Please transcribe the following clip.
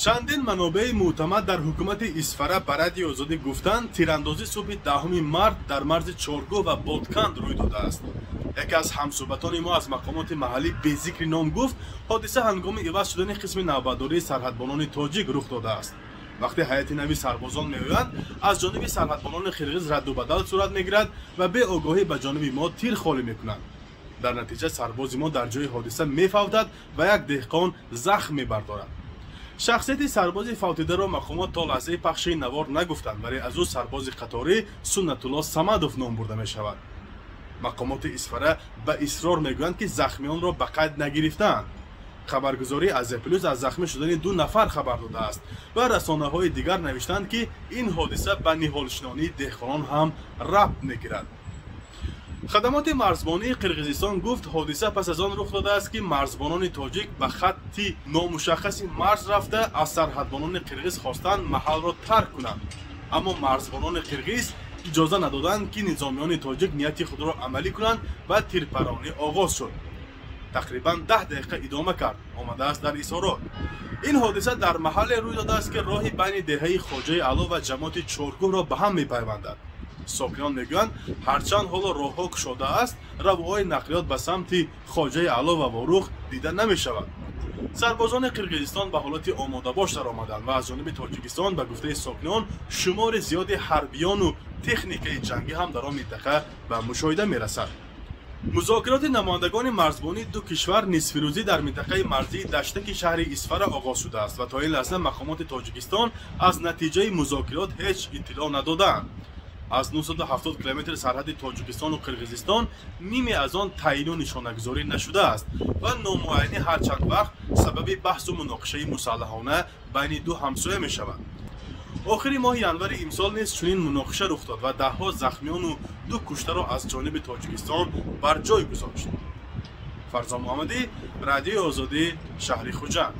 Чандин манобеи мӯътамад дар ҳукумати Исфара ба Радиои Озодӣ гуфтанд, тирандозӣ субҳи 10 март дар марзи Чоргоҳ ва Бодканд рӯй додааст. Яке аз ҳамсӯҳбатони мо аз мақомоти маҳаллӣ безикри ном гуфт, ҳодиса ҳангоми иваз шудани қисми навбатдории сарҳадбонони тоҷик рух додааст. Вақте ҳайати нави сарбозон меоянд, аз ҷониби сарҳадбонони қирғиз радду бадал сурат мегирад ва беогоҳӣ ба ҷониби мо тир холӣ мекунанд. Дар натиҷа сарбози мо дар ҷои ҳодиса мефавтад ва як деҳқон захм мебардорад. Шахсияти сарбози фавтидаро мақомот то лаҳзаи пахши навор нагуфтанд, вале аз ӯ сарбози қаторӣ Суннатулло Самадов ном бурда мешавад. Мақомоти Исфара ба исрор мегӯянд, ки захмиёнро ба қайд нагирифтаанд. Хабаргузории Азия Плюс аз захмӣ шудани 2 нафар хабар додааст ва расонаҳои дигар навиштанд, ки ин ҳодиса ба ниҳолшинонии деҳқонон ҳам рабт мегирад. Хадамоти марзбонии Қирғизистон гуфт, ҳодиса пас аз он рух додааст, ки марзбонони тоҷик ба хатти номушаххаси марз рафта аз сарҳадбонони қирғиз хостанд маҳалро тарк кунанд. Аммо марзбонони қирғиз иҷоза надоданд, ки низомиёни тоҷик нияти худро амалӣ кунанд ва тирпаронӣ оғоз шуд. Тақрибан 10 дақиқа идома кард, омадааст дар изҳорот. Ин ҳодиса дар маҳалле рӯй додааст, ки роҳи байни деҳаи Хоҷаи Аъло ва ҷамоати Чоргӯҳро ба ҳам мепайвандад. Сокинон мегӯянд, ҳарчанд ҳоло роҳҳо кушодааст, равоҳои нақлиёт ба самти Хоҷаи Аъло ва Ворух дида намешавад. Сарбозони Қирғизистон ба ҳолати омодабош даромаданд ва аз ҷониби Тоҷикистон ба гуфтаи сокинон шумори зиёди ҳарбиёну техникаи ҷангӣ ҳам дар он минтақа ба мушоҳида мерасад. Музокироти намояндагони марзбонии ду кишвар нисфирӯзӣ дар минтақаи марзии Даштаки шаҳри Исфара оғоз шудааст ва то ин лаҳза мақомоти Тоҷикистон аз натиҷаи музокирот ҳеҷ иттилоъ надодаанд. Аз 970 километр сарҳади Тоҷикистону Қирғизистон ниме аз он таъйину нишонагузорӣ нашудааст ва номуайянӣ ҳар чанд вақт сабаби баҳсу муноқишаи мусаллаҳона байни ду ҳамсоя мешавад. Охири моҳи январи имсол низ чунин муноқиша рух дод ва даҳҳо захмиёну 2 куштаро аз ҷониби Тоҷикистон бар ҷой гузошт. Фарзон Муҳаммадӣ, Радиои Озодӣ, шаҳри Хуҷанд.